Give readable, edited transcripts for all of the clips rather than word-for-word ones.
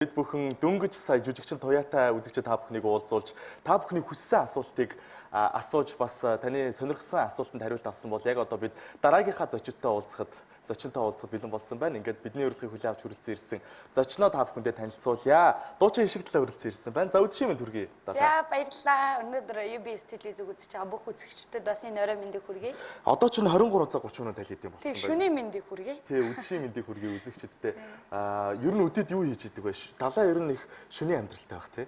Бид бүхэн дөнгөж сая жүжигчин Туяатай үзэгчид та бүхнийг уулзуулж, та бүхний хүссэн асуултыг асууж, бас таны сонирхсан асуултанд хариулт авсан бол яг одоо бид дараагийнхаа зочинтой уулзахад бэлэн болсон байна. Ингээд бидний урилгыг хүлээн авч хүрэлцэн ирсэн зочноо та бүхэндээ танилцуулъя. Дуучин Ишигтлээ хүрэлцэн ирсэн байна. За, үдшийн мэнд хүргэе. За, баярлалаа. Өнөөдөр UBS телевизийг үзэж байгаа бүх үзэгчдэд бас энэ орой мэндийг хүргэе. Одоо ч 23 цаг 30 минут аль хэдийн болсон байна. Шөнийн мэндийг хүргэе. Тий, үдшийн мэндийг хүргэе үзэгчдэд. Ер нь үдэд юу хийж идэг вэ? Далаа ер нь их шөнийн амьдралтай байх, тий?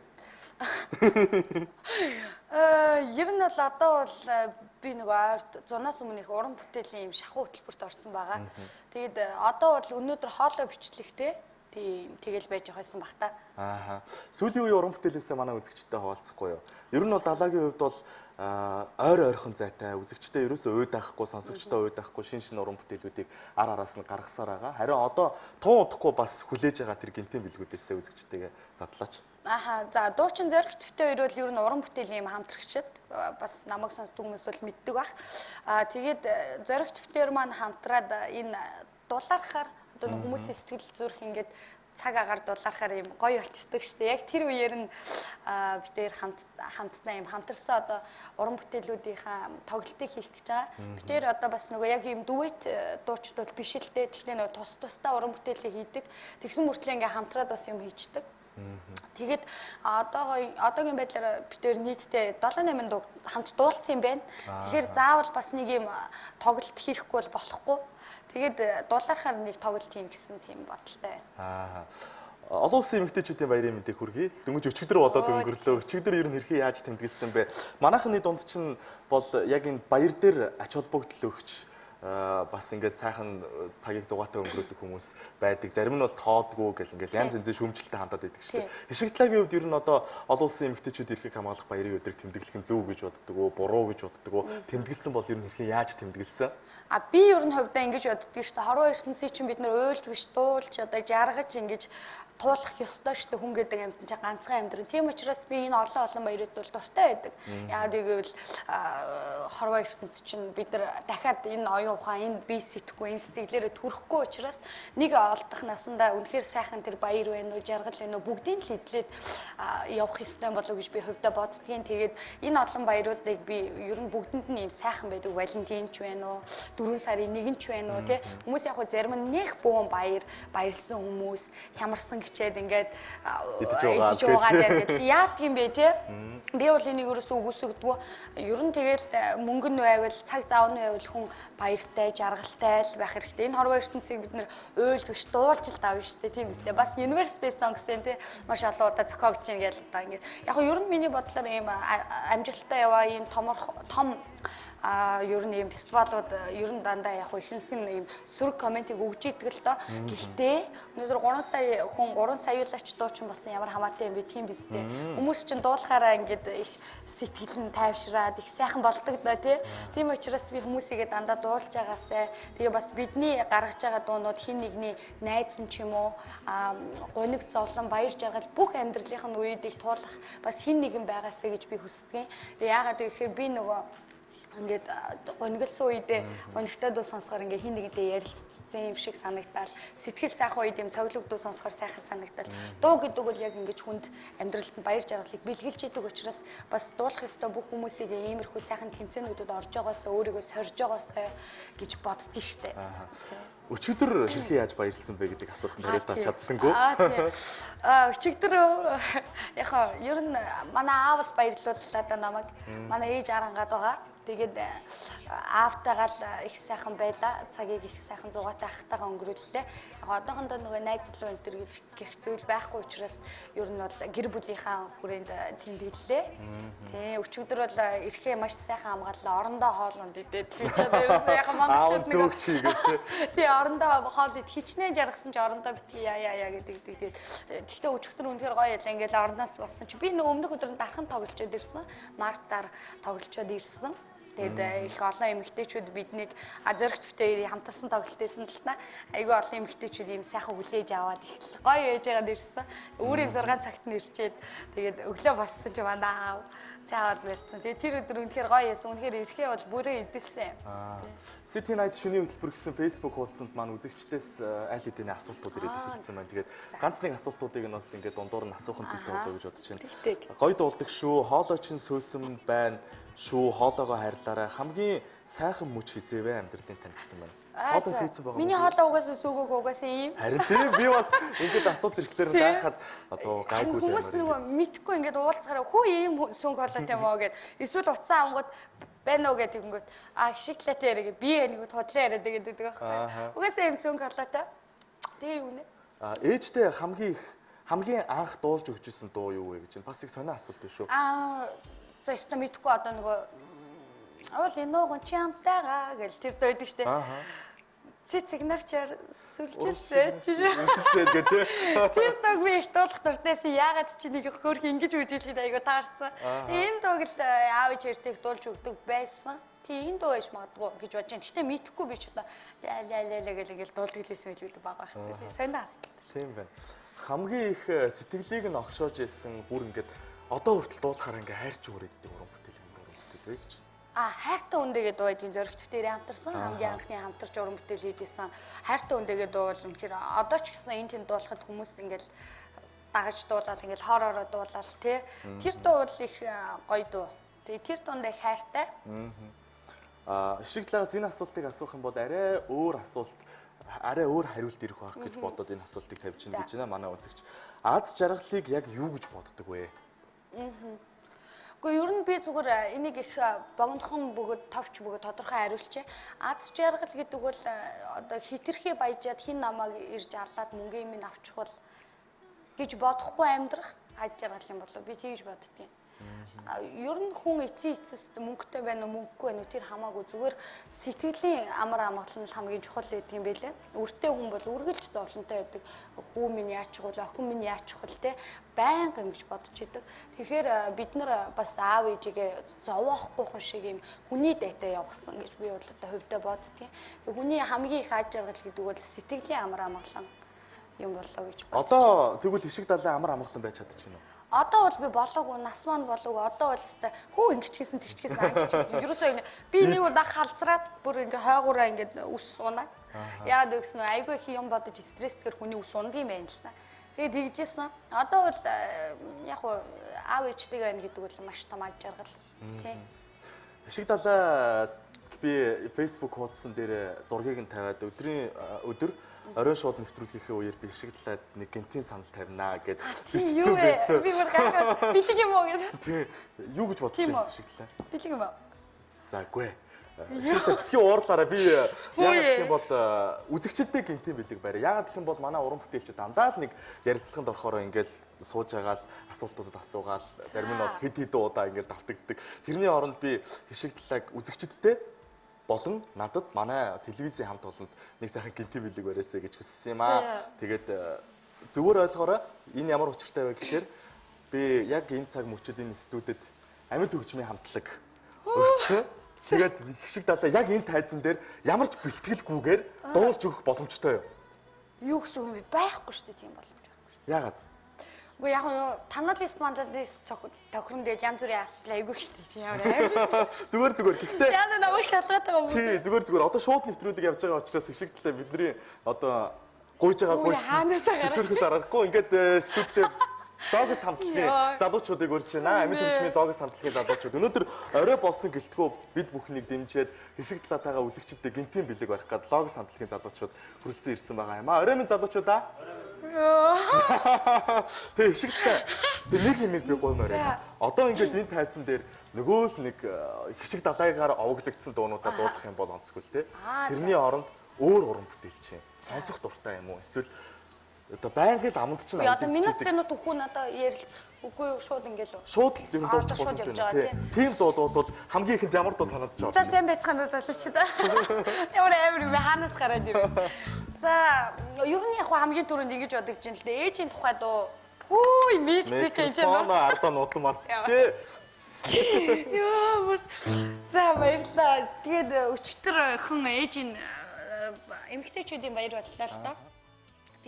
Ер нь бол одоо бол би нөгөө ойрт зунаас өмнө их уран бүтээлийн юм шахуу хөтөлбөрт орсон байгаа. Тэгээд одоо бол өнөөдөр хоолой бичлэгтэй, тийм, тэгэл байж байгаа байсан бах та. Аа. Сүүлийн үеийн уран бүтээлээсээ манай үзэгчдэд хаваалцахгүй юу? Ер нь бол Далаагийн хувьд бол ойр ойрхон зайтай, үзэгчдэд ерөөсөө уйдаахгүй, сонсогчдоо уйдаахгүй шин шин уран бүтээлүүдийг ар араас нь гаргасаар байгаа. Харин одоо тун удахгүй бас хүлээж байгаа тэр гинтийн бэлгүүдээсээ үзэгчтэйгээ задлаач. Аха, за, дуучин Зориг Твтэй хоёр бол ер нь уран бүтээлийн юм хамтрагчид, бас намайг сонсдог хүмүүс бол мэддэг бах. Аа, тэгээд Зориг Твтээр маань хамтраад энэ дулаархаар одоо нэг хүмүүсийн сэтгэл зүрх ингээд цаг агаар дулаархаар юм гоё болчдөг штэ. Яг тэр үеэр нь бид хоёр хамтдаа юм хамтарсан одоо уран бүтээлүүдийнхаа тоглолтыг хийх гэж байгаа. Бид хоёр одоо бас нөгөө яг юм дуэт дуучид бол биш л дээ. Тэгэхээр нөгөө тус тусдаа уран бүтээлээ хийдэг. Тэгсэн мөртлөө ингээ хамтраад бас юм хийчдэг. Тэгээд одоогийн байдлаар бид хоёр нийтдээ 7 8 дуу хамт дуулсан юм байна. Тэгэхээр заавал бас нэг юм тоглолт хийхгүй бол болохгүй. Тэгээд дулаархаар нэг тоглолт хийн гэсэн тийм бодолтой байна. Аа. Олон улсын эмэгтэйчүүдийн баярын мэндийг хүргэе. Дөнгөж өчигдөр болоод өнгөрлөө. Өчигдөр ер нь хэрхэн яаж тэмдэглэсэн бэ? Манайхны дунд чинь бол яг энэ баяр дээр ач холбогдол өгч, бас ингээд сайхан цагийг зугаатай өнгөрөөдөг хүмүүс байдаг. Зарим нь бол тоодгүй гэл ингээд янз янзын шүүмжлэлтэй хандаад байдаг шүү дээ. Ишигтлагийн хувьд ер нь одоо олон улсын эмэгтэйчүүд эрхийг хамгаалах баярын өдрийг тэмдэглэх нь зөв гэж боддог уу, буруу гэж боддог уу? Тэмдэглэсэн бол ер нь хэрхэн яаж тэмдэглэсэн? А, би ер нь хувьдаа ингэж боддөг шүү дээ. Хорвоо ертөнцийг чинь бид нар уйлж биш, дуулж, одоо жаргаж ингэж туулах ёстой шүү дээ. Хүн гэдэг амьтан чинь ганцхан амьдран. Тийм учраас би энэ олон олон баярууд бол дуртай байдаг. Яагаад гэвэл хорвоо ертөнц чинь бид нар дахиад энэ оюун ухаан, энэ бие сэтггүй, энэ сэтгэлээрээ төрөхгүй учраас нэг олдох насандаа үнэхээр сайхан тэр баяр байна уу, жаргал байна уу, бүгдийг л эдлээд явах ёстой болов гэж би хувьдаа боддгийн. Тэгээд энэ олон баяруудыг би ер нь бүгдэнд нь ийм сайхан байдаг. Валентин ч байна уу, 4 сарын 1 ч байна уу, тий. Хүмүүс яг хөө зарим нь нэх бөөн баяр баярлсан хүмүүс хямарсан хичээд ингээд идэж уугаад гэдэг яадаг юм бэ, те? Би бол энийг ерөөсөө үгүйсгдэггүй. Ер нь тэгэл мөнгө нь байвал, цаг зав нь байвал хүн баяртай, жаргалтай л байх хэрэгтэй. Энэ хорвоо ертөнцийг бид нэр уйлж биш, дуулж л давна шүү дээ, тийм үстэй. Бас Universe Space Song гэсэн, те, маш олон удаа зохиогдож ин гээл та ингээд яг ер нь миний бодлоор ийм амжилттай яваа ийм томор том ер нь ийм фестивалууд ер нь дандаа яг ихэнх нь ийм сөрөг комментиг өгж идэг л доо. Гэхдээ өнөөдөр 3 сая хүн, 3 саяулаач дуучин болсон ямар хамаатай юм бэ, тийм биз дээ? Хүмүүс чинь дуулахаараа ингээд их сэтгэл нь тайвшраад их сайхан болдог доо, тий. Тийм учраас би хүмүүсийгээ дандаа дуулж байгаасай. Тэгээ бас бидний гаргаж байгаа дуунууд хин нэгний найз нь ч юм уу гуниг зовлон, баяр жаргал бүх амьдралынх нь үеийг туулах бас хин нэгэн байгаасай гэж би хүсдэг. Тэгээ яагаад вэ гэхээр би нөгөө ингээд гунигласан үедээ гунигтай дуу сонсохоор ингээд хин нэгэнтэй ярилцсан юм шиг санагдаал, сэтгэл сайхан үед юм цоглог дуу сонсохоор сайхан санагдаал. Дуу гэдэг бол яг ингээд хүнд амьдралд нь баяр жаргалыг бэлгэлж идэг учраас бас дуулах ёстой бүх хүмүүсийг иймэрхүү сайхан тэмцээнүүдэд орж байгаасаа, өөрийгөө сорж байгаасаа гэж боддгийн штэ. Өчигдөр хэрхэн яаж баярлсан бэ гэдэг асуултанд хариулт авч чадсангүй. Аа, өчигдөр яг ер нь манай аав л баярлууллаа да намайг. Манай ээж арангаад байгаа. Тэгээд аавтайгаа л их сайхан байла. Цагийг их сайхан зугаатай ахтайгаа өнгөрүүллээ. Яг одоохондоо нөгөө найзлуу энэ төр гэж гих зүйл байхгүй учраас ер нь бол гэр бүлийнхаа хүрээнд тэмдэглэлээ. Тий, өчигдөр бол эрхээ маш сайхан хамгааллаа. Орондоо хоол унд идээд л гэж одоо ерөөсөө яг монголчууд нөгөө зөөгч хийгээл, тий. Тий, орондоо хоол ид, хичнээн жаргасан чи орондоо битгий яа яа яа гэдэг. Тэгээд тэгтээ өчигдөр үнэхээр гоё ялаа. Ингээл орноос болсон чи би нөгөө өмнөх өдөр нь дархан тоглолцоод ирсэн. Мартаар тоглолцоод ирсэн. Тэгээд их олон эмэгтэйчүүд биднийг зоригт битээр хамтарсан тоглолт байсан л та. Айгүй олон эмэгтэйчүүд ийм сайхан хүлээж аваад их гоё яж байгаад ирсэн. Өөрийн 6 цагт нь ирчээд тэгээд өглөө боссон чи манай аав цай бол барьсан. Тэгээд тэр өдөр үнэхээр гоё яасан. Үнэхээр ирэхээ бол бүрээ эдэлсэн юм. City Night шөнийн хөтөлбөр гэсэн Facebook хуудсанд маань үзэгчдээс аль хэдийн асуултууд ирээд эхэлсэн байна. Тэгээд ганц нэг асуултуудыг нь бас ингээд дундуур нь асуух нь зүйтэй болоо гэж бодож байна. Гоё дуулдаг шүү. Хоолой чинь сөөсөн байна шүү. Хоолоогоо хайрлаарай. Хамгийн сайхан мөч хизээвэ амьдралын тань гэсэн байна. Хоолой сүйцэн байгаа. Миний хоолой угаасаа сүүгөөг угаасаа ийм. Харин тийм би бас ингээд асуулт ирэхлээр байхад одоо гайгүй л хүмүүс нөгөө мэдхгүй ингээд уулзахаараа хүү ийм сөнгө хоолойтой юм уу гэд эсвэл утсаа авангууд байна уу гэдэг ингэнгүүт а хишиглээтэй яриа би нэг худлаа яриад гэдэг байхгүй. Угаасаа ийм сөнгө хоолойтой. Тэгээ юу нэ? А ээжтэй хамгийн анх дуулж өгчсэн дуу юу вэ гэж байна. Бас их сонио асуулт биш үү? Аа за өстө мэдхгүй одоо нөгөө уул энүүгэн чи амтайгаа гэл тэр дуу байдаг штэ. Цэцэг навчаар сүлжээлээ чи. Сүлжээ тий. Тэр дог би их дуулах дуртайсан. Яагаад чи нэг хөөх ингэж үжилхэд айгу таарсан. Энэ дог л аав ээж хоёртой их дуулж өгдөг байсан. Тий энэ дуу байж магадгүй гэж бодож байна. Гэтэ мэдэхгүй би ч одоо ля ля ля ля гэл ингээл дуулдаг лээсэн байл гэдэг байгаа байх. Сонио асуулт. Тийм байна. Хамгийн их сэтгэлийг нь огшоож исэн бүр ингээд одоо хүртэл дуулахаар ингээ хайрч үрээддэг уран бүтээл юм уран бүтээл вэ гэж. А хайртай үндэгээ дуу гэдгийн зоригт битэрийн хамтарсан хамгийн анхны хамтарч уран бүтээл хийж исэн хайртай үндэгээ дуу бол үнэхээр одоо ч гэсэн энэ тэнд дуулахад хүмүүс ингээл дагаж дуулаад ингээл хоороороо дуулаад тий тэр дуу бол их гоё дуу. Тэгээ тэр дуунд их хайртай. А ишиг талаас энэ асуултыг асуух юм бол арай өөр асуулт арай өөр хариулт ирэх байх гэж бодоод энэ асуултыг тавьж байна гэж байна манай үзэгч. Аз жаргалыг яг юу гэж боддог вэ? Гэхдээ ер нь би зүгээр энийг их богинохон бөгөөд товч бөгөөд тодорхой хариулчихъя. Аз жаргал гэдэг бол одоо хитрхи баяжаад хин намайг ирж аллаад мөнгө минь авчихвал гэж бодохгүй амьдрах аз жаргал юм болов би тэгж боддгийн. Ер нь хүн эцсийн эцэст мөнгөтэй байна уу мөнгөгүй байна уу тэр хамаагүй зүгээр сэтгэлийн амар амгалан л хамгийн чухал байдаг юм байлээ. Үртэй хүн бол үргэлж зовлонтой байдаг. Хүү минь яачих вэ, охин минь яачих вэ те байнга ингэж бодож идэг. Тэгэхээр бид нар бас аав ээжигээ зовоохгүй хүн шиг юм хүний дайтай явсан гэж би бол одоо хувьдаа боддгийн. Тэг хүний хамгийн их аз жаргал гэдэг бол сэтгэлийн амар амгалан юм болоо гэж бодож. Одоо тэгвэл ишиг далайн амар амгалан байж чадчих юм уу? Одоо бол би болоогүй, нас маань болоогүй. Одоо бол өстой хүү ингэчгээсэн, тэгчгээсэн, ангичгээсэн. Ерөөсөө ингэ би нэг удаа халзраад бүр ингээ хойгоороо ингээ үс унаа. Яагаад вэ гэсэн нь айгүй их юм бодож стресстгэр хүний үс ундаг юм байна л та. Тэгээд тэгжсэн. Одоо бол яг хуу аав ээжтэйгээ байна гэдэг бол маш том аж жаргал. Тий. Ишиг далай би Facebook хуудсан дээр зургийг нь тавиад өдөр оройн шууд нэвтрүүлгийнхээ үеэр би ишиг талаад нэг гинтийн санал тавина гэд бичсэн байсан. Би бүр гайхаад бэлэг юм уу гэдэг. Тий. Юу гэж бодож байна ишиг талаа? Бэлэг юм уу? За үгүй. Ишиг талаа битгий уурлаарай. Би яагаад гэх юм бол үзэгчдэд гинтийн бэлэг барь. Яагаад гэх юм бол манай уран бүтээлчид дандаа л нэг ярилцлаганд орохороо ингээл сууж агаал асуултуудад асуугаал зарим нь бол хэд хэдэн удаа ингээл давтагддаг. Тэрний оронд би ишиг талааг үзэгчдтэй болон надад манай телевизийн хамт олонд нэг сайхан гинти бэлэг бариасаа гэж хүссэн юм аа. Тэгээд зүгээр ойлгоорой. Энэ ямар учиртай вэ гэхээр би яг энэ цаг мөчид энэ студид амьд хөгжмийн хамтлаг өртсөн. Тэгээд хишиг далай яг энэ тайзан дээр ямар ч бэлтгэлгүйгээр дуулж өгөх боломжтой юу? Юу гэсэн үг юм бэ? Байхгүй шүү дээ тийм боломж байхгүй шүү. Яагаад? Үгүй яг нь таналист мандалист тохирон дээр янз бүрийн асуудал айгүй шүү дээ. Ямар амар. Зүгээр зүгээр. Гэхдээ яа намайг шалгаад байгаа юм. Тий, зүгээр зүгээр. Одоо шууд нэвтрүүлэг явж байгаа учраас ишиг талаа бидний одоо гуйж байгаа гуй. Хаанасаа гарах. Зөвшөөрөхөөс аргагүй. Ингээд студид логос хамтлагийн залуучуудыг урьж байна. Амьд хөгжмийн логос хамтлагийн залуучууд. Өнөөдөр орой болсон гэлтгүү бид бүхнийг дэмжиж хишиг талаатайгаа үзэгчдэд гинтийн бэлэг барих гад логос хамтлагийн залуучууд хүрэлцэн ирсэн байгаа юм аа. Орой минь залуучуудаа. Тэгээ хишиг талаа. Тэг нэг юм би гуймаар байна. Одоо ингээд энэ тайзан дээр нөгөө л нэг хишиг далайгаар овоглогдсон дуунуудаа дуулах юм бол онцгүй л те. Тэрний оронд өөр уран бүтээлч юм. Сонсох дуртай юм уу? Эсвэл одоо байнга л аманд чинь одоо минут зэнүүд өгөх үү надаа ярилцах. Үгүй шууд ингээл үү? Шууд л ер нь дуулчих боломж байна. Тийм дуу бол хамгийн ихэнд ямар дуу санаад ч орно. За сайн байцгаана уу залуучууд. Ямар амар юм бэ? Хаанаас гараад ирв? За ер нь яг хамгийн түрүүнд ингэж бодож байна л дээ. Ээжийн тухай дуу. Хүү миксик гэж байна. Ардаа нууцсан мартчихжээ. Йоо. За баярлалаа. Тэгээд өчигдөр хэн ээжийн эмэгтэйчүүдийн баяр боллоо л доо.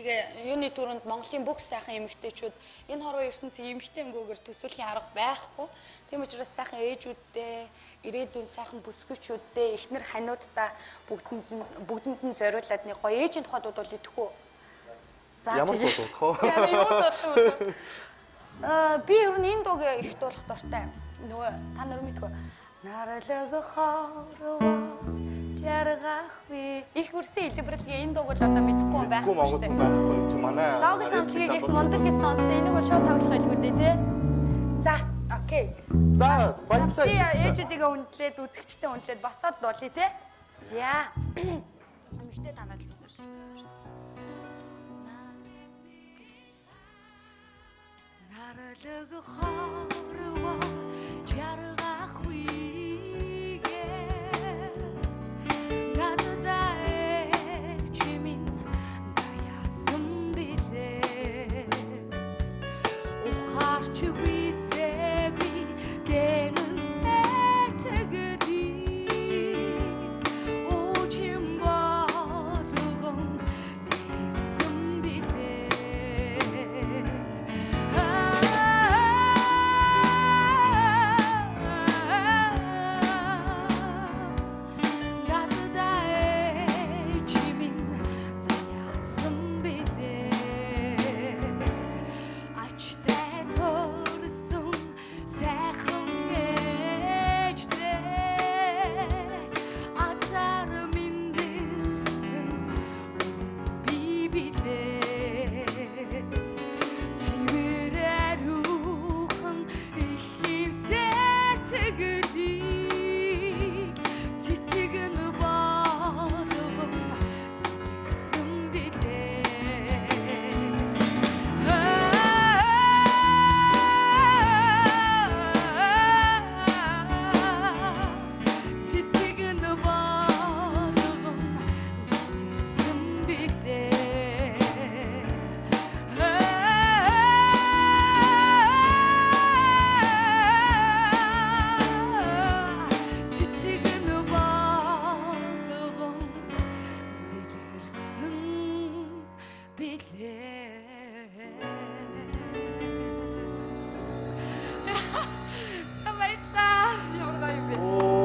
Тэгээ юуны түрүүнд Монголын бүх сайхан эмэгтэйчүүд энэ хорвоо ертөнцийн эмэгтэйнгүүгээр төсөөлхийн арга байхгүй. Тийм учраас сайхан ээжүүддээ, ирээдүйн сайхан бүсгүйчүүддээ, эхнэр ханиудаа бүгдэнд нь зориулаад нэг гоё ээжийн тухай дуудвал идэхгүй. За ямар дуу дуулах вэ? Юу дуулах вэ? Би ер нь энэ дууг их дуулах дуртай. Нөгөө та нар мэдгүй. Нарлаг хорвоо жаргах ви. Их үрсэн илбэрлэгээ энэ дууг л одоо мэдэхгүй юм байхгүй шүү дээ. Байхгүй юм чи манай. Лог сонсгийг их мундаг гэж сонссон. Энийг бол шууд тоглох байлгүй дээ, тий? За, окей. За, баярлалаа. Би ээжүүдийгээ хүндлээд, үзэгчтэй хүндлээд босоод дуулъя, тий? За. Эмэгтэй танаалсан дэр шүү. Нарлаг хорвоо жаргах ви.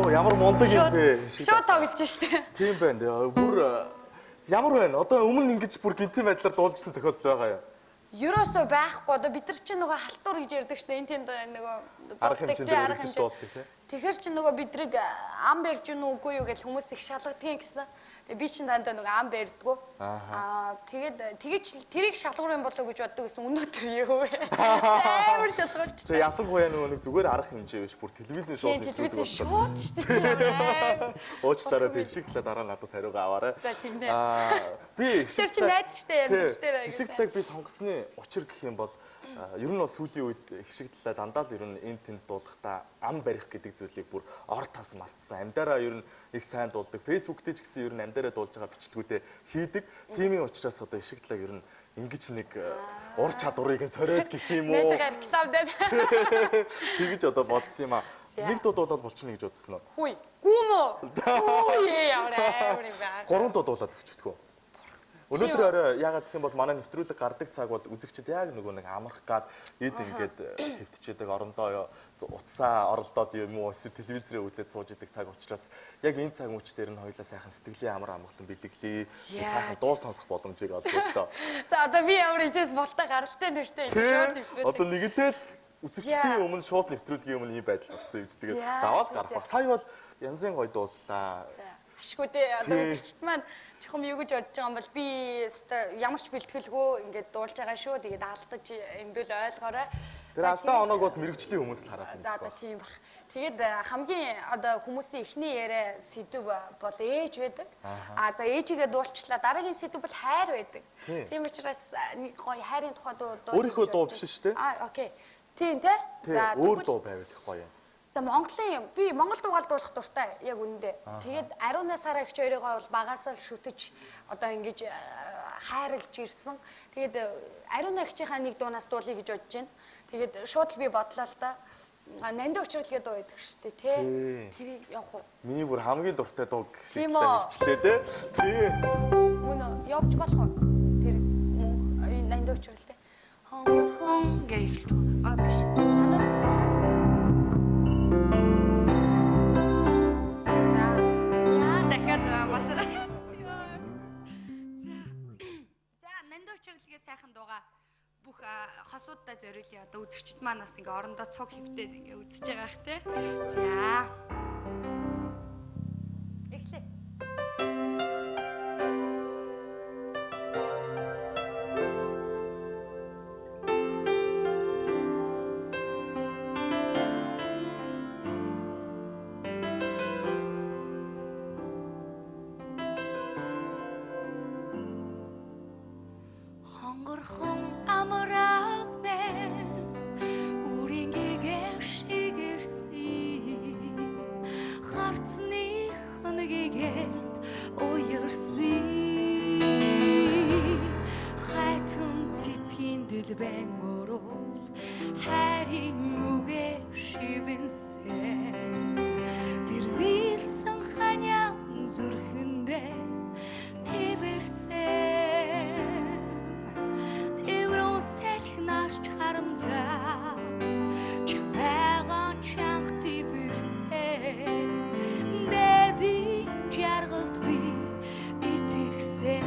Ямар мундаг юм бэ? Шууд тоглож штэ. Тийм байна. Бүр ямар байна? Одоо өмнө ингэж бүр гинтийн байдлаар дуулжсэн тохиолдол байгаа юм. Ерөөсөө байхгүй. Одоо бид нар чинь нөгөө халтур гэж ярьдаг штэ. Энэ тэнд нөгөө арга хэмжээнд дуулдаг тий. Тэгэхээр чи нөгөө бидрийг ам барьж гэнэ үгүй юу гэж хүмүүс их шалгадгийн гэсэн. Тэгээ би чинь дандаа нөгөө ам барьдгүү. Аа тэгээд тэгэж тэрийг шалгуур юм болоо гэж боддог гэсэн өнөөдөр юу вэ? Амар шалгуулч. Тэгээ ялангуяа нөгөө нэг зүгээр арга хэмжээ биш бүр телевизэн шууд нэвтрүүлэг болсон. Шууд шүү дээ. Уучлаарай тэр шиг талаа дараа надаас хариугаа аваарай. За тэгнэ. Аа би тэр чинь найз шүү дээ амьдрал дээр. Хишиг талааг би сонгосны учир гэх юм бол ер нь бол сүүлийн үед хишиг талаа дандаа л ер нь энд тэнд дуулахдаа ам барих гэдэг зүйлийг бүр ор тас мартсан. Амьдараа ер нь их сайн дуулдаг. Facebook дээр ч гэсэн ер нь амьдараа дуулж байгаа бичлэгүүдээ хийдэг. Тийм учраас одоо хишиг талааг ер нь ингэж нэг ур чадварыг нь сориод гэх юм уу? Найзгаа реклам дээр. Тэгэж одоо бодсон юм аа. Нэг дуу дуулаад болчихно гэж бодсон уу? Хүй. Гүм үү? Хүй ямар амар юм бэ? Гурван дуу дуулаад өгчдгөө. Өнөөдөр орой яагаад гэх юм бол манай нэвтрүүлэг гардаг цаг бол үзэгчид яг нөгөө нэг амрах гад эд ингээд хэвтчээдэг орондоо утсаа оролдоод юм уу эсвэл телевизрээ үзээд сууж идэг цаг учраас яг энэ цаг мөч дээр нь хоёлаа сайхан сэтгэлийн амар амгалан бэлэглэе. Сайхан дуу сонсох боломжийг олгоё. За одоо би ямар ижээс болтой гаралтай нэртэй шууд нэвтрүүлэг. Одоо нэгэнтэй л үзэгчдийн өмнө шууд нэвтрүүлгийн өмнө ийм байдал гарсан юм чи тэгээд даваал гарах баг. Сая бол янзын гоё дууллаа. Ашгүй дээ. Одоо үзэгчд маань чухам юу гэж бодож байгаа юм бол би ямар ч бэлтгэлгүй ингээд дуулж байгаа шүү. Тэгээд алдаж эмдэл ойлгоорой. Тэр алдаа оноог бол мэрэгжлийн хүмүүс л хараад байна. За одоо тийм бах. Тэгээд хамгийн одоо хүмүүсийн эхний яриа сэдв бол ээж байдаг. А за ээжигээ дуулчлаа. Дараагийн сэдв бол хайр байдаг. Тийм учраас нэг гоё хайрын тухай дуу. Өөрийнхөө дуу биш шүү дээ. А окей. Тийм те. За өөр дуу байвал их гоё юм. За Монголын би Монгол дуугаал дуулах дуртай яг үнэндээ. Тэгээд 18 сараа эгч хоёрыгоо бол багасаа л шүтэж одоо ингэж хайрлж ирсэн. Тэгээд 18 эгчийнхаа нэг дуунаас дуулъя гэж бодож байна. Тэгээд шууд л би бодлоо л та. Нандин учрал гэдэг дуу байдаг шүү дээ, тий. Тэрийг явах уу? Миний бүр хамгийн дуртай дуу шиг хэлчлээ, тий. Тий. Мөн явж болох уу? Тэр мөн нандин учрал тий. Хон хон гэж эхэлж байгаа. А биш. Танаас ханаас. За. За дахиад бас. За. За нандин учрал гээ сайхан дуугаа бүх хосуудаа зориулъя. Одоо үзэгчд маань бас ингээ орондоо цуг хөвтөөд ингээ үзэж байгаа х тий. За. Эхлэе. Хонгорхон амраг мэн үрийн гэгээ шиг ирсэн харцны хоногийгэнд уярсан хайтан цэцгийн дэлбэн урал хайрын үгээ шивэнсэн тэр нийлсэн ханяа зүрхэндээ тэвэрсэн харамлаа чамайгаа чанга тэвэрсэн дэдийн жаргалд би итгэсэн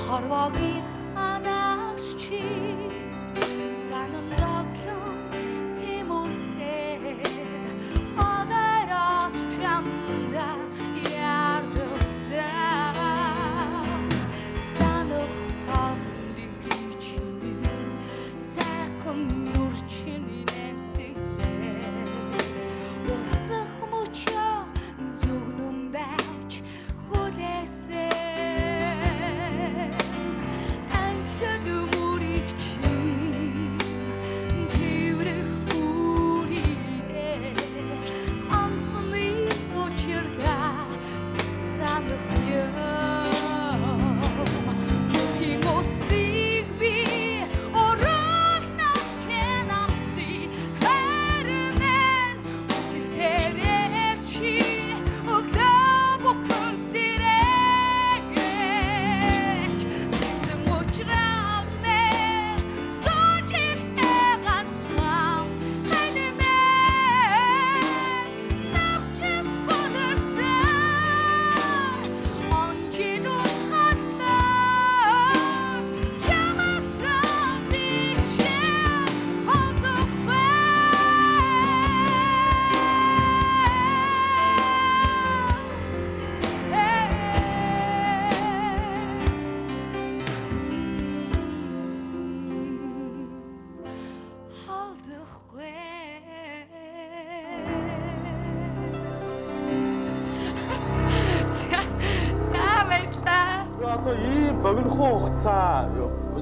хорвогийн ханаас чи санан доглон тэмүүлсэн ходараас чамда ярдсан санах Одоо ийм богинохон хугацаа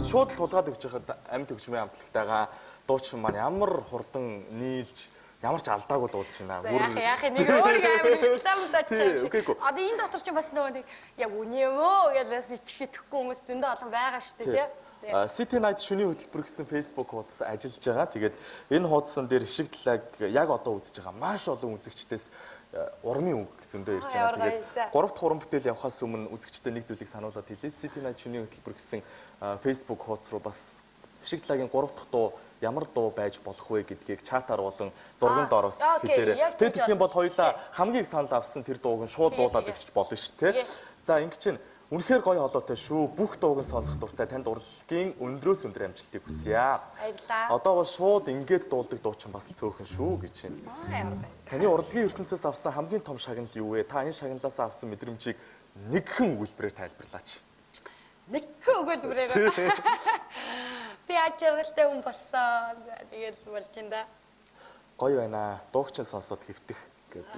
шууд л тулгаад өгч байхад амьд хөгжмийн амтлагтайгаа дуучин маань ямар хурдан нийлж ямар ч алдаагүй дуулж байна. За яах нэг өөр амар рекламдаач юм шиг. Одоо энэ дотор ч бас нөгөө нэг яг үний юм уу гэж итгэхгүй хүмүүс зөндөө олон байгаа шүү дээ, тий. City Night шөнийн хөтөлбөр гэсэн Facebook хуудас ажиллаж байгаа. Тэгээд энэ хуудсан дээр хишиг талаг яг одоо үзэж байгаа маш олон үзэгчдээс урмын үг зөндөө ирж байгаа. Тэгээд 3 дахь уран бүтээл явахаас өмнө үзэгчдэд нэг зүйлийг сануулад хэлье. City Night шөнийн хөтөлбөр гэсэн Facebook хуудас руу бас хишиг талагийн 3 дахь дуу ямар дуу байж болох вэ гэдгийг чатаар болон зурган доороос хэлээрэй. Тэгээд тэгэх юм бол хоёулаа хамгийн их санал авсан тэр дууг нь шууд дуулаад өгч болно шүү дээ. За ингэ чинь үнэхээр гоё холоотой шүү. Бүх дууг нь сонсох дуртай. Танд урлагийн өндрөөс өндөр амжилтыг хүсье. Баярлалаа. Одоо бол шууд ингээд дуулдаг дуучин бас цөөхөн шүү гэж байна. Таны урлагийн ертөнцөөс авсан хамгийн том шагнал юу вэ? Та энэ шагналаас авсан мэдрэмжийг нэгхэн өгүүлбэрээр тайлбарлаач. Нэгхэн өгүүлбэрээр. Би аж аргалтай хүн болсон. Тэгээд болж байна да. Гоё байна. Дуугчин сонсоод хэвтэх.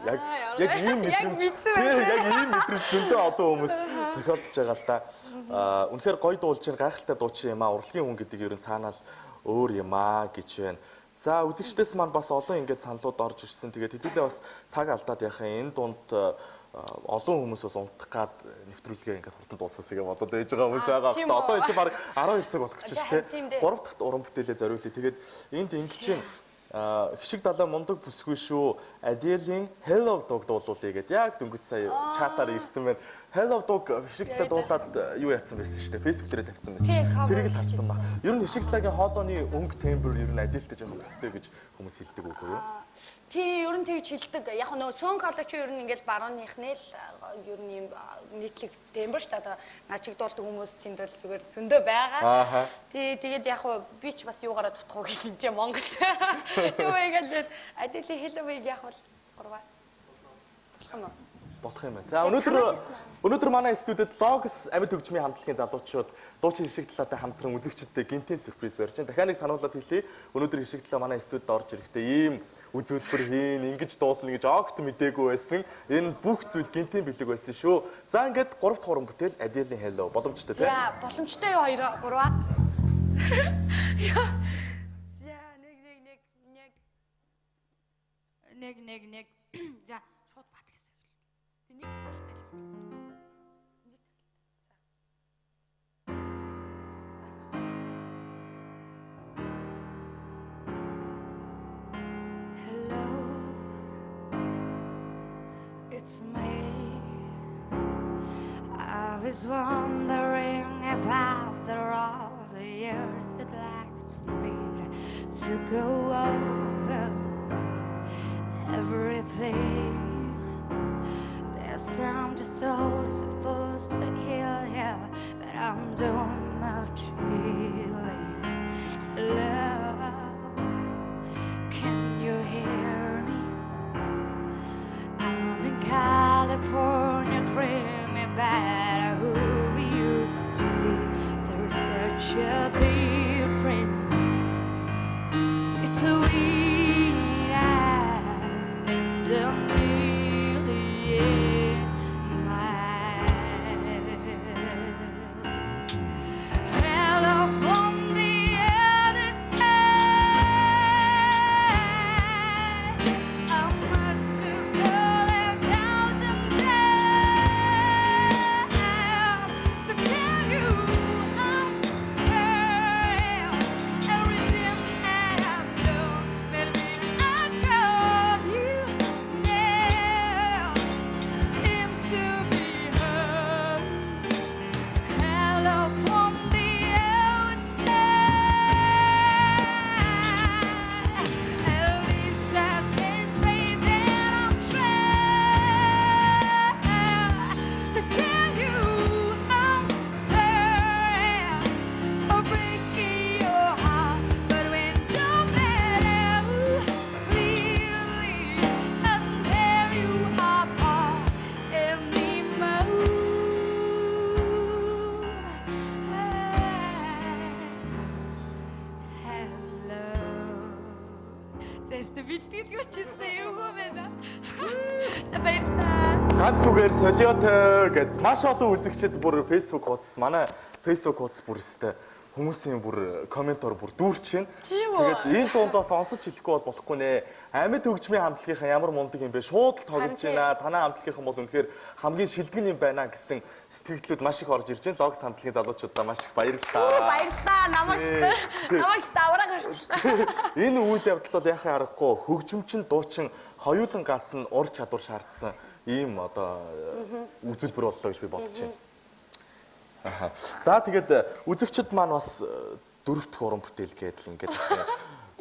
Яг яг ийм мэдрэмж. Яг ийм мэдрэмж зөндөө олон хүмүүс тохиолдож байгаа л да. Үнэхээр гоё дуулж чинь гайхалтай дуучин юм аа. Урлагийн хүн гэдэг ер нь цаанаал өөр юм аа гэж байна. За үзэгчдээс маань бас олон ингээд саналууд орж ирсэн. Тэгээд хэдүүлээ бас цаг алдаад яхаа энэ дунд Олон хүмүүс бас унтах гад нэвтрүүлгээ ингээд хурдан дуусгасыг бодоод байж байгаа хүмүүс байгаа. Одоо энэ чинь баг 12 цаг болох гэж байна тийм. 3 дахь уран бүтээлээ зориулъя. Тэгээд энд ингэж чинь хишиг далай мундаг бүсгүй шүү. Adele-ийн Hello Dog дуулуулъя гэд яг дөнгөж сая чатаар ирсэн байна. Hello Dog хишиг далай дуулаад юу яатсан байсан шүү дээ. Facebook дээрээ тавьсан байсан. Тэрийг л харсан баг. Ер нь хишиг далайгийн хоолойны өнгө тембр ер нь Adele-тэй жоохон төстэй гэж хүмүүс хэлдэг үгүй юу? Тий, ер нь тэгж хэлдэг. Яг нөө сүүн хоолой чи ер нь ингээл барууныхны л ер нь юм нийтлэг тембр шүү дээ. Одоо над чиг дуулдаг хүмүүс тэнд бол зүгээр зөндөө байгаа. Тий, тэгээд яг би ч бас юугаараа дутах уу гэж энэ Монголд. Юу ингээл Adele Hello-ыг яг бол гурваа. Болох юм уу? Болох юм байна. За өнөөдөр манай студид Logos амьд хөгжмийн хамтлагийн залуучууд дуучин хишиг талаатай хамтран үзэгчдэд гинтийн сюрприз барьж байна. Дахиад нэг сануулаад хэлье. Өнөөдөр хишиг талаа манай студид орж ирэхдээ ийм үзүүлбэр хийн, ингэж дуулна гэж огт мдээгүй байсан. Энэ бүх зүйл гинтийн бэлэг байсан шүү. За ингээд 3 дахь уран бүтээл Adele-ийн Hello боломжтой тийм. За боломжтой юу 2 3. За 1 1 1 1 1 1 1 за шууд бат гэсэн. Тэг нэг талтай л явчих. Нэг талтай. За. Hello. It's me. I was wondering about all the years it left me to go over everything. Yes, I'm just so supposed to heal, yeah, but I'm doing much healing. Hello, can you hear me? I'm in California dreaming about who we used to be. There's such a difference between us and a million miles. Hello from the other side. I must have called 1,000 times to tell you I'm sorry. Everything that I've done made me I call you now seems to be hurt. Hello from the outside. At least I can say that I'm trying to tell you I'm sorry for breaking your heart. But when don't matter clearly doesn't tear you apart anymore. Hello. Зэстэ бэлтгэлгүй чийсэн эвгүй байна. За баярлалаа. Ганц үгээр солиотой гэд маш олон үзэгчид бүр Facebook хуудас манай Facebook хуудас бүр өстэй хүмүүсийн бүр комментоор бүр дүүрч байна. Тийм үү? Тэгээд энэ дундаас онцож хэлэхгүй бол болохгүй нэ. Амьд хөгжмийн хамтлагийнхан ямар мундаг юм бэ? Шууд л тоглож байна. Танай хамтлагийнхан бол үнэхээр хамгийн шилдэг юм байна гэсэн сэтгэлдлүүд маш их орж ирж байна. Логос хамтлагийн залуучуудаа маш их баярлалаа. Баярлалаа. Намайг намайг авраг гарчлаа. Энэ үйл явдал бол яхаа аргагүй хөгжимчин дуучин хоёулангаас нь ур чадвар шаардсан ийм одоо үзүүлбэр боллоо гэж би бодож байна. Аха. За тэгээд үзэгчд маань бас дөрөв дэх уран бүтээл гэдэл ингээд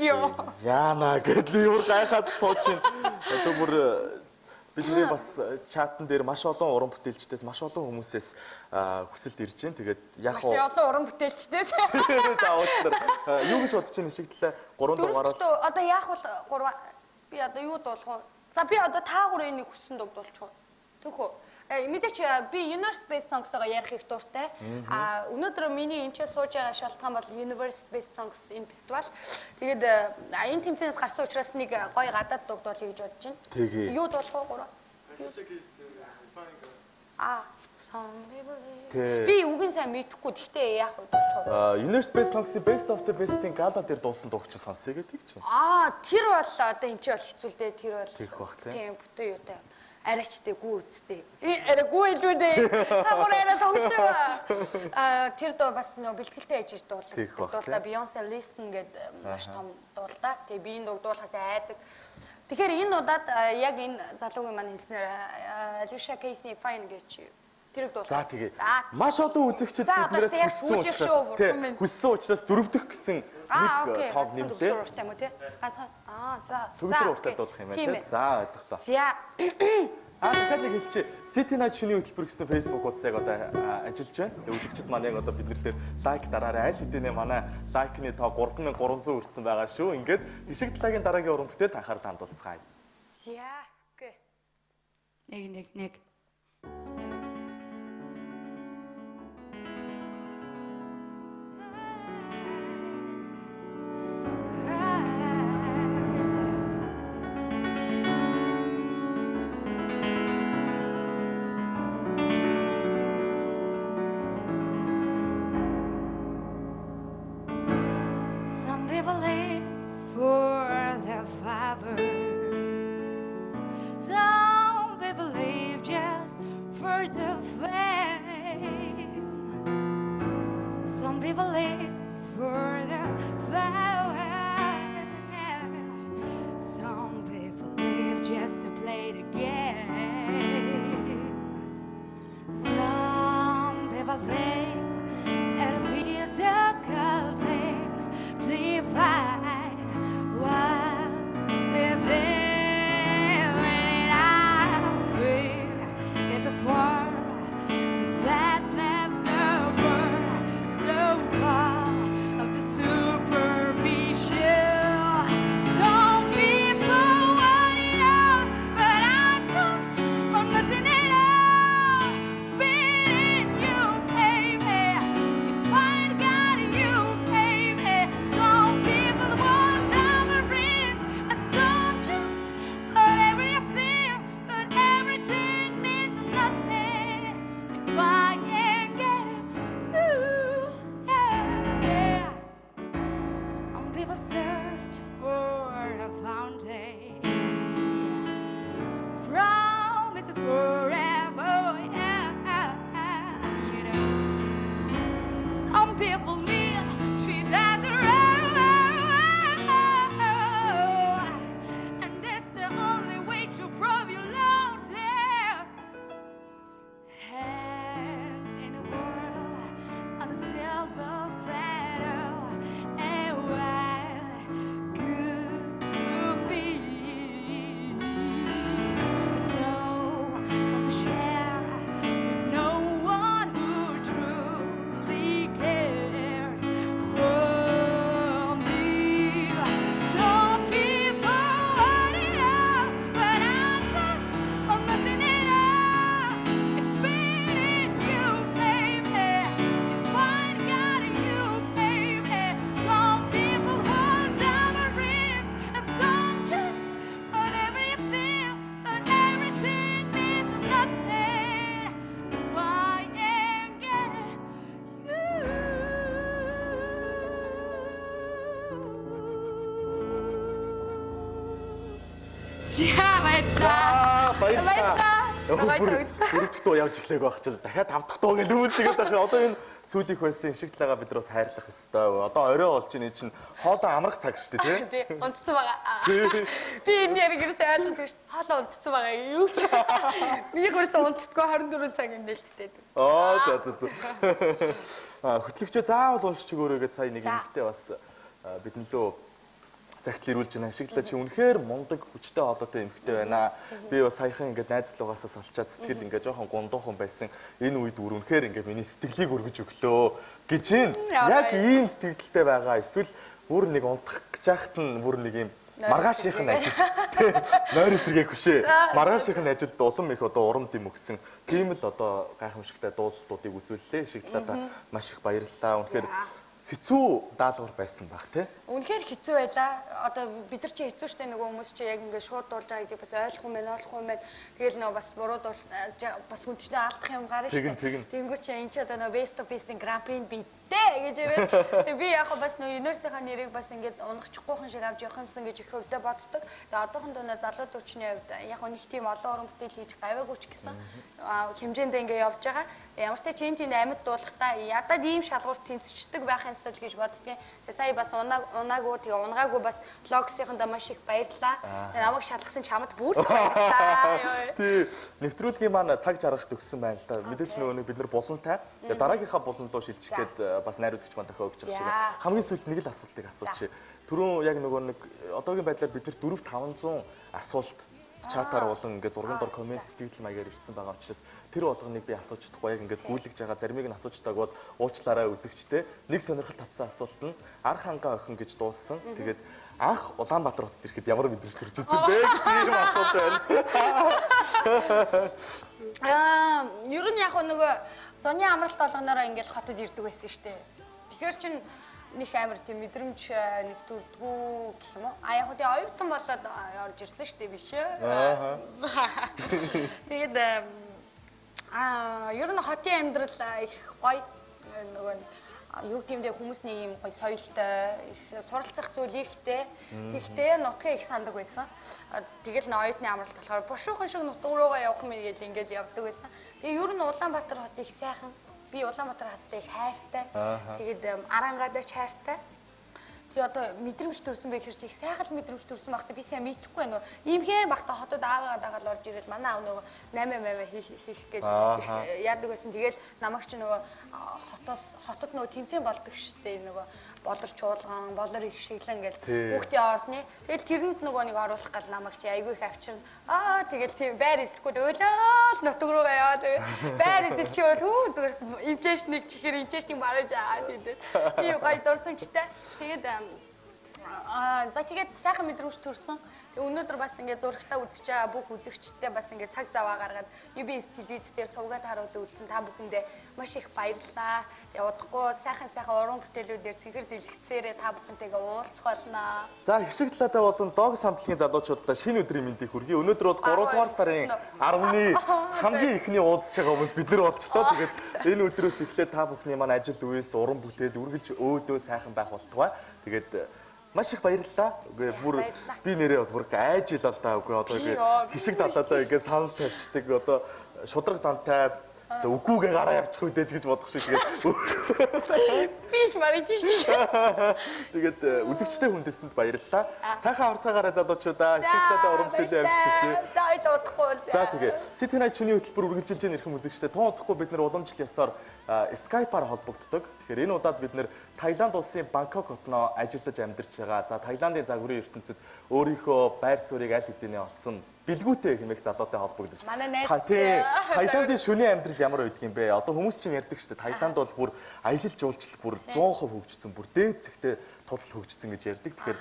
Йоо. Яана гэдэл юу гайхаад сууж байна. Одоо бүр бидний бас чатан дээр маш олон уран бүтээлчдээс маш олон хүмүүсээс хүсэлт ирж байна. Тэгээд яг Маш олон уран бүтээлчдээс. За уучлаарай. Юу гэж бодож байна ишигдлээ 3 дугаараас Одоо яах вэ 3 би одоо юу дуулах вэ? За би одоо та гурын нэг хүссэн дог дуулчих уу? Төхөө. Мэдээч би Universe Best Songs-оо ярих их дуртай. А өнөөдөр миний энэ ч сууж байгаа шалтгаан бол Universe Best Songs энэ фестивал. Тэгээд энэ тэмцээнээс гарсан учраас нэг гоё гадаад дог дуулъя гэж бодож байна. Тэгээ. Юу дуулах вэ гурав? А some people. Тий. Би үгийн сайн мэдэхгүй. Гэхдээ яах вэ дуулчих уу? Universe Best Songs-ийн Best of the Best-ийн гала дээр дуусан дууг чи сонсъё гэдэг чинь. Аа тэр бол одоо энэ чи бол хэцүү л дээ. Тэр бол Тэгэх бах, тий. Тийм бүтэн юутай. Арайчтай гүү үсттэй. Арай гүү илүү дээ. Та гур арай тоглож байгаа. Аа тэр дуу бас нөгөө бэлтгэлтэй ээж дуулдаг. Дуулдаа Beyoncé Listen гэдэг маш том дуулдаа. Тэгээ би энэ дууг дуулахаас айдаг. Тэгэхээр энэ удаад яг энэ залуугийн маань хэлснээр Alicia Keys-ийн Fine гэж тэрэг дуулах. За тэгээ. Маш олон үзэгчид биднээс хүссэн учраас хүссэн учраас дөрөвдөх гэсэн нэг тоог нэмлээ. Төгөлдөр ууртай юм уу те? Ганцхан. Аа за. Төгөлдөр ууртай дуулах юм байна те. За ойлголоо. За. Аа дахиад нэг хэлчихье. City Night шөнийн хөтөлбөр гэсэн Facebook хуудас яг одоо ажиллаж байна. Үзэгчид маань яг одоо бид нар дээр лайк дараарай. Аль хэдийнэ манай лайкны тоо 3300 хүрсэн байгаа шүү. Ингээд Ишиг талаагийн дараагийн уран бүтээлд анхаарал хандуулцгаая. За. Окей. 1 1 1. Some people live for their fiber. Some people live just for the fame. Some people live for the fame. Some people live just to play the game. Some people think at physical things define what's within. And I've been there before, but that left the world so far of the superficial. Some people want it all, but I don't want nothing at all. Feeding you, baby. If I ain't got you, baby. Some people want diamond rings, and some just want everything, but everything means nothing if I can't get you. Yeah. Some people search for a fountain. Yeah. Promises forever, yeah, you know. Some people need 3,000 roses, and that's the only way to prove you love them. Hand in the world on a silver platter, and what could be? But no one to share, but no one who truly cares for me. Some people want it all, but I don't want nothing at all. If it ain't you, baby, if I ain't got you, baby. Some people want diamond rings, and some just want everything, but everything means nothing if I ain't got you. За баярлалаа. Баярлалаа. Баярлалаа. Дөрөв дэх дуу явж эхлэх байх чинь дахиад тав дахь дуу гэж үүсгээд байх. Одоо энэ сүүлийнх байсан Ишиг талаагаа бид нар бас хайрлах ёстой. Одоо орой болж байна чинь хоолоо амрах цаг шүү дээ, тий? Тий, унтцсан байгаа. Би энэ яриг ерөөсөө ойлгодог шүү дээ. Хоолоо унтцсан байгаа юу гэж. Миний гөрөөсөө унтдаггүй 24 цаг юм нээлттэй. Аа за за за. Аа хөтлөгчөө заавал уншиж өгөөрэй гэж сая нэг эмэгтэй бас бидний лөө загтал ирүүлж байна. Ишиг талаа чи үнэхээр мундаг хүчтэй хоолойтой эмэгтэй байна. Би бас саяхан ингээд найзлуугаасаа салчаад сэтгэл ингээд жоохон гундуухан байсан. Энэ үед бүр үнэхээр ингээд миний сэтгэлийг өргөж өглөө гэж юм. Яг ийм сэтгэлтэй байгаа. Эсвэл бүр нэг унтах гэж яхад нь бүр нэг ийм маргаашийнх нь ажил. Нойр эсрэгээ хөшөө. Маргаашийнх нь ажилд улам их одоо урам дэм өгсөн. Тийм л одоо гайхамшигтай дуулалтуудыг үзүүллээ. Ишиг талаадаа маш их баярлалаа. Үнэхээр хэцүү даалгавар байсан баг тий. Үнэхээр хэцүү байлаа. Одоо бид нар чи хэцүү штэ нөгөө хүмүүс чи яг ингээд шууд дуулж байгаа гэдгийг бас ойлгох юм байна, ойлгох юм байна. Тэгэл нөгөө бас буруу дуул бас хүн чинь алдах юм гарна штэ. Тэнгүү чи энэ чи одоо нөгөө Best of Best-ийн Grand Prix-нд би Тэ гэж ирээд би яг бас нөө Юнерсийнхаа нэрийг бас ингээд унгахчихгүйхэн шиг авч явах юмсан гэж их хувьдаа боддог. Тэгээ одоохондоо нөө залуу дүүчний хувьд яг нэг тийм олон уран бүтээл хийж гаваагүй ч гэсэн хэмжээндээ ингээд явж байгаа. Ямар ч чинь тэнд амьд дуулахдаа ядаад ийм шалгуур тэнцвчдэг байх юмсаа л гэж боддгийн. Тэгээ сая бас унаагүй тэгээ унгаагүй бас логсийнхандаа маш их баярлалаа. Тэгээ намайг шалгасан чамд бүр баярлалаа. Тий, нэвтрүүлгийн маань цаг жаргах төгссөн байна л да. Мэдээж нөгөө нэг бид нар булантай. Тэгээ дараагийнхаа булан руу шилжих гээд бас найруулагч маань дахиад өгч байгаа шиг. Хамгийн сүүлд нэг л асуултыг асуучих. Түрүүн яг нөгөө нэг одоогийн байдлаар бид нар 4500 асуулт чатаар болон ингээд зурган дор коммент сэтгэл маягаар ирсэн байгаа учраас тэр болгоныг би асууж чадахгүй яг ингээд гүйлгэж байгаа заримыг нь асууж чадаагүй бол уучлаарай үзэгчтэй. Нэг сонирхол татсан асуулт нь Ар хангаа охин гэж дууссан. Тэгээд анх Улаанбаатар хотод ирэхэд ямар мэдрэмж төрж ирсэн бэ гэсэн юм асуулт байна. Ер нь яг нөгөө зуны амралт болгоноороо ингээд хотод ирдэг байсан шүү дээ. Тэгэхээр чин нэг амар тийм мэдрэмж нэг төрдгүү гэх юм уу? А яг хөө оюутан болоод орж ирсэн шүү дээ биш ээ. Тэгээд ер нь хотын амьдрал их гоё нөгөө юу гэмдэ хүмүүс нэг юм гоё соёлтой их суралцах зүйл ихтэй. Тэгтээ нутгаа их сандаг байсан. Тэгэл н оюутны амралт болохоор бушуухан шиг нутг руугаа явах юм гэж ингэж явдаг байсан. Тэгээ ер нь Улаанбаатар хот их сайхан. Би Улаанбаатар хоттой их хайртай. Тэгээд арангаадаа ч хайртай. Тэгээ одоо мэдрэмж төрсөн бэ гэхэр чи их сайхан л мэдрэмж төрсөн багтаа би сайн мэдэхгүй байна. Иймхэн багтаа хотод аавыгаа дагаад орж ирэл манай аав нөгөө 8 8 хийх гэж яадаг байсан. Тэгэл намайг чи нөгөө хотоос хотод нөгөө тэмцээн болдог штэ нөгөө болор чуулган, болор их шиглэн гэл хүүхдийн ордны. Тэгэл тэрэнд нөгөө нэг оруулах гал намайг чи айгүй их авчирна. Аа тэгэл тийм байр эзлэхгүй уйлаа л нутг руугаа яваа. Тэгээ байр эзэлчихвэл хүү зүгээр эмчээш нэг чихэр эмчээш нэг мараж аа тийм. Тийм гоё дурсамжтай. Тэгээд за тэгээд сайхан мэдрэмж төрсөн. Тэгээ өнөөдөр бас ингээд зурагтаа үзэж байгаа бүх үзэгчдээ бас ингээд цаг заваа гаргаад UBS телевиз дээр сувгаад харуулсан үзсэн та бүхэндээ маш их баярлалаа. Тэгээ удахгүй сайхан сайхан уран бүтээлүүдээр цэнхэр дэлгэцээрээ та бүхэнтэйгээ уулзах болно. За хишиг талаатай болон логос хамтлагийн залуучуудаа шинэ өдрийн мэндийг хүргэе. Өнөөдөр бол 3 дугаар сарын 10-ны хамгийн эхний уулзж байгаа хүмүүс бид нар болчлоо. Тэгээд энэ өдрөөс эхлээд та бүхний маань ажил үйлс, уран бүтээл үргэлж өөдөө сайхан байх болтугай. Тэгээд маш их баярлалаа. Үгүй бүр би нэрээ бүр айж ил л да. Үгүй одоо ингээ хишиг далаадаа ингээ санал тавьчихдаг. Одоо шудраг зантай одоо үгүйгээ гараа явчих үдээж гэж бодох шиг тэгээд биш марыг тийш. Тэгээд үзэгчтэй хүндэлсэнд баярлалаа. Сайхан аварцгаагаарай залуучуудаа. Хишиг талаадаа уран бүтээлийн амжилт хүсье. За ойд удахгүй. За тэгээ. City Night шөнийн хөтөлбөр үргэлжилж ирэх үзэгчтэй тун удахгүй бид нар уламжлал ёсоор Skype-аар холбогддог. Тэгэхээр энэ удаад бид нэр Таиланд улсын Бангкок хотноо ажиллаж амьдарч байгаа. За Таиландын загварын ертөнцид өөрийнхөө байр суурийг аль хэдийнэ олцсон бэлгүүтэй хэмээх залуутай холбогдож. Манай найз. Таиландын шөнийн амьдрал ямар байдаг юм бэ? Одоо хүмүүс чинь ярьдаг шүү дээ. Таиланд бол бүр аялал жуулчлал бүр 100% хөгжсөн, бүр дээд зэгтээ тудал хөгжсөн гэж ярьдаг. Тэгэхээр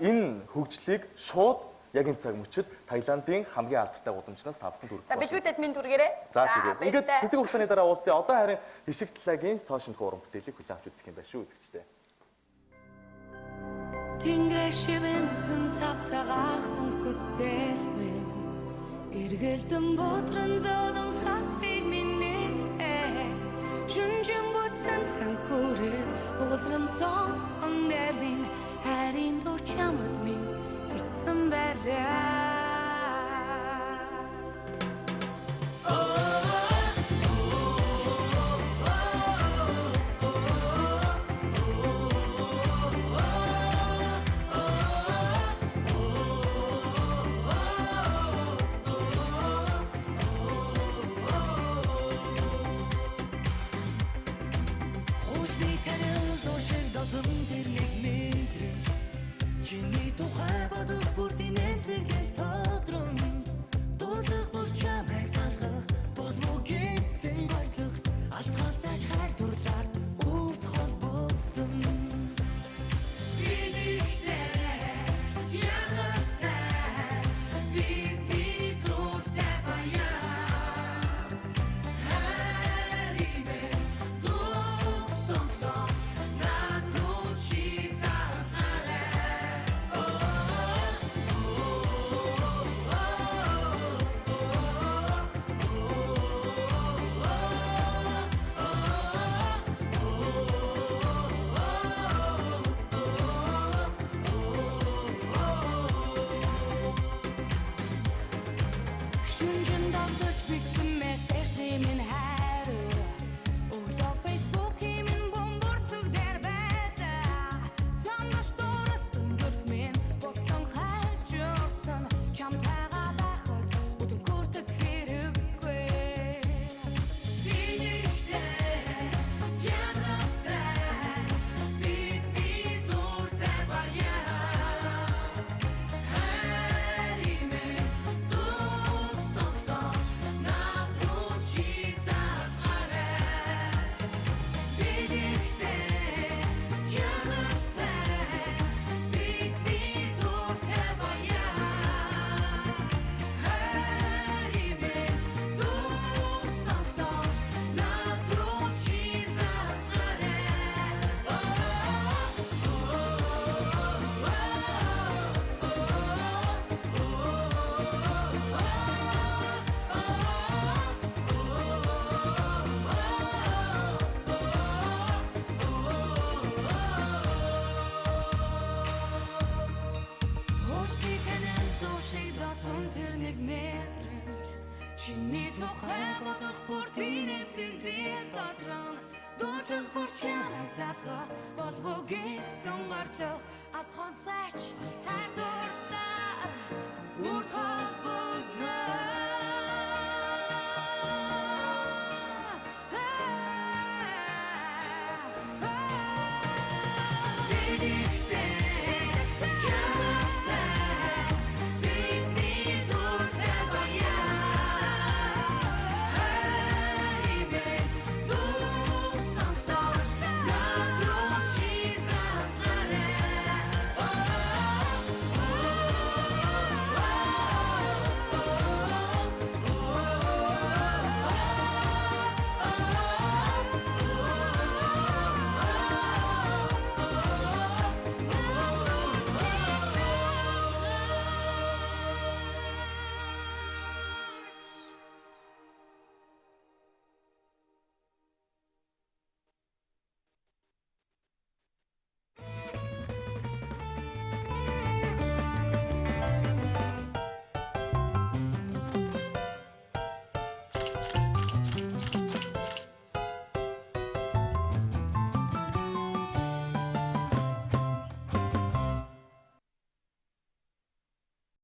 энэ хөгжлийг шууд яг энэ цаг мөчид Таиландын хамгийн алдартай гудамжнаас та бүхэнд хүргэх. За бэлгүүдэд минь түргээрэй. За тэгээ. Ингээд хэсэг хугацааны дараа уулзъя. Одоо харин хишиг талаагийн цоо шинэхэн уран бүтээлийг хүлээн авч үзэх юм байна шүү үзэгчдээ. Тэнгэрээ шивэнсэн цаг цагаахан хүсэл минь эргэлдэн бодрон зодон хацрыг минь нэ шүнжин бүтсэн цанхүүрээ угдран цон дээр минь харин дуу чамд минь ирсэн байлаа. Хийсэн орлого асхон цаач цаар.